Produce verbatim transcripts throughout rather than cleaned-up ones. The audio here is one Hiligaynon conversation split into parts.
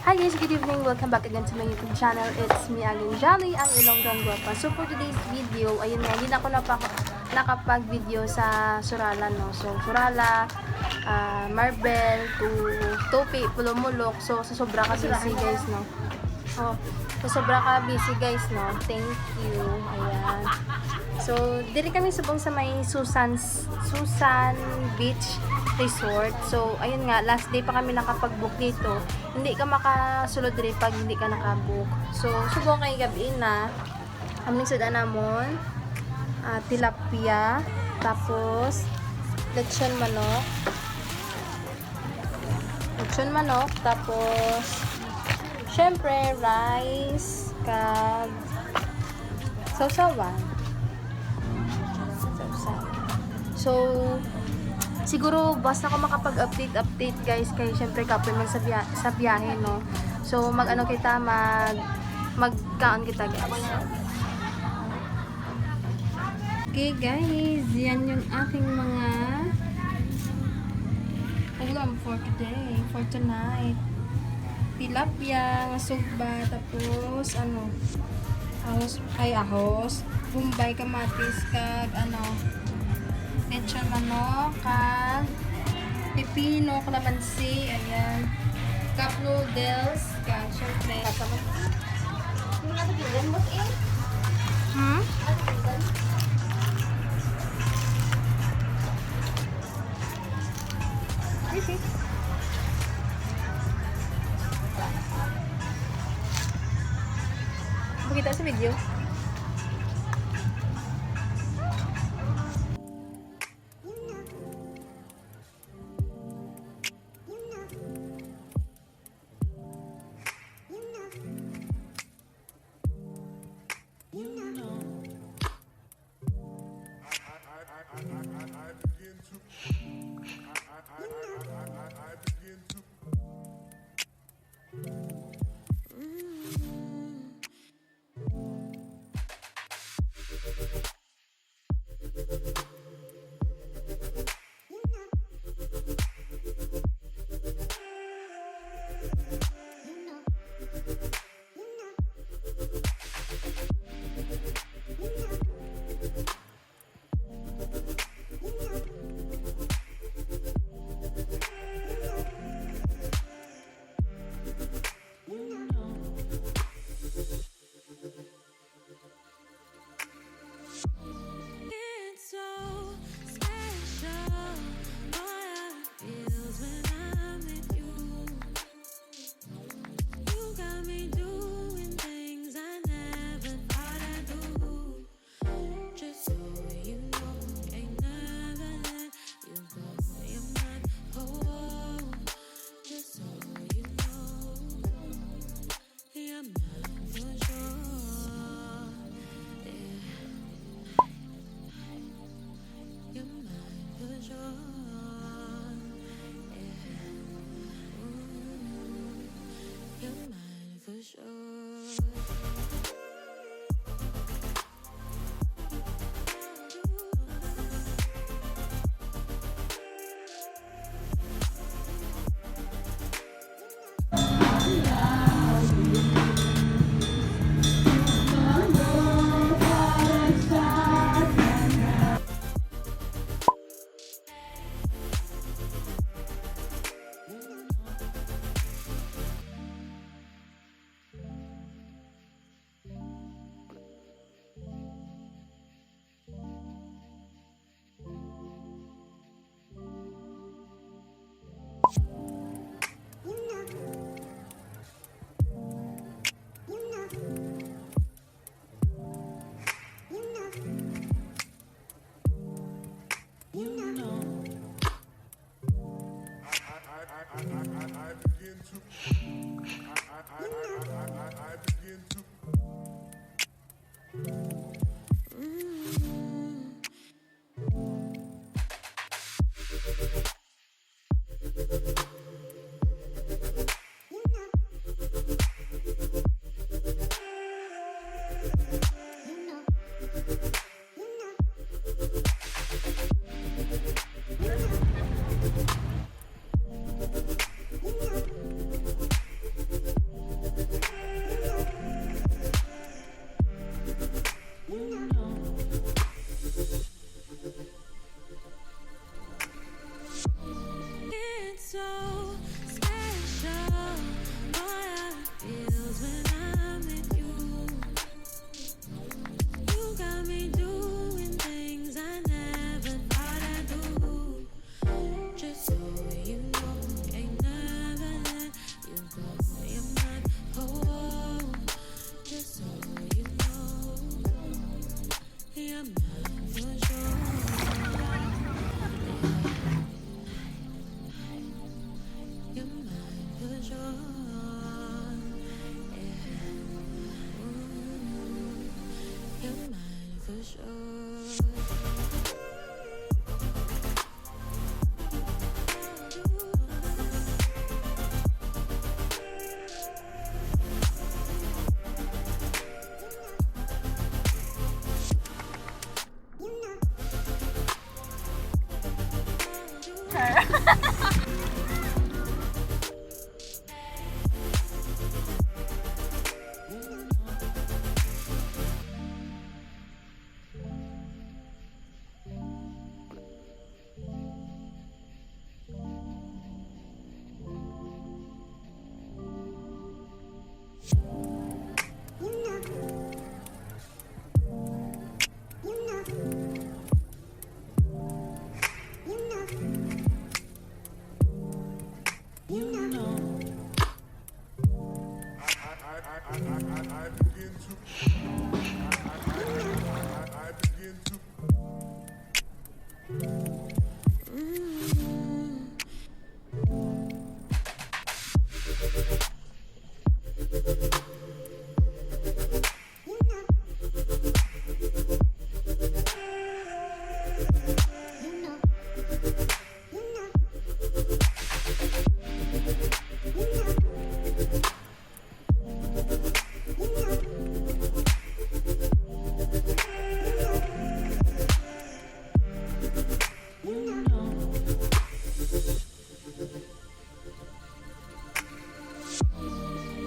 Hi guys, good evening. Welcome back again to my YouTube channel. It's me again, Jolly, ang Ilonggang Guwapa. So for today's video, ayun nga, hindi na ako napa- nakapag-video sa Surallah, no? So Surallah, ah, Marbel, to Topi, Pulumulok. So sa sobra ka busy guys, no? Oh, sa sobra ka busy guys, no? Thank you. Ayan. So diri kami subong sa may Susan's Susan Beach Resort. So ayun nga, last day pa kami nakapag-book dito. Hindi ka makasulod diri pag hindi ka nakabook. So subong kay gabi na, ang ningsudan namon, ah, tilapia, tapos lechon manok. Lechon manok, tapos syempre rice kag sawsawan. Sawsawan. So siguro basta ko makapag-update update guys, kay syempre kapoy man sa, biya- sa biyahe, no? So mag-ano kita, mag magkaon kita guys. Okay guys, yan yung aking mga ulam for today, for tonight. Tilapia nga sugba, tapos ano, ahos, ay ahos, bombay, kamatis, kag ano, lechon manok, kag pipino, kalamansi, ayan. Cup noodles, kag syempre. Hmm? Makita sa video.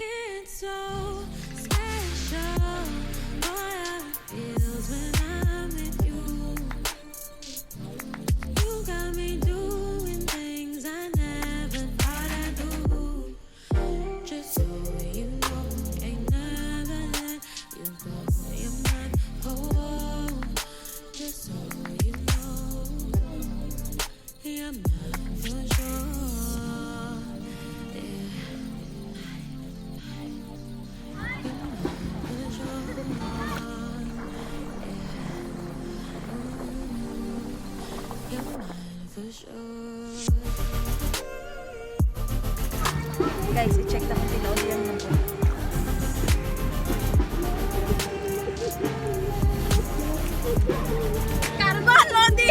It's so special, boy, how it feels when I'm with you. You got me doing things I never thought I'd do. Just so you know, ain't never let you go. You're mine, oh, oh. Just so you know, you're mine for sure. Yeah. You're mine for sure. Yeah. You're mine for sure. Guys, i-check na kung tinuod lang na po. Karbahan mo, di!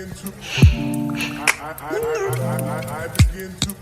I, I, I, I, I, I, I begin to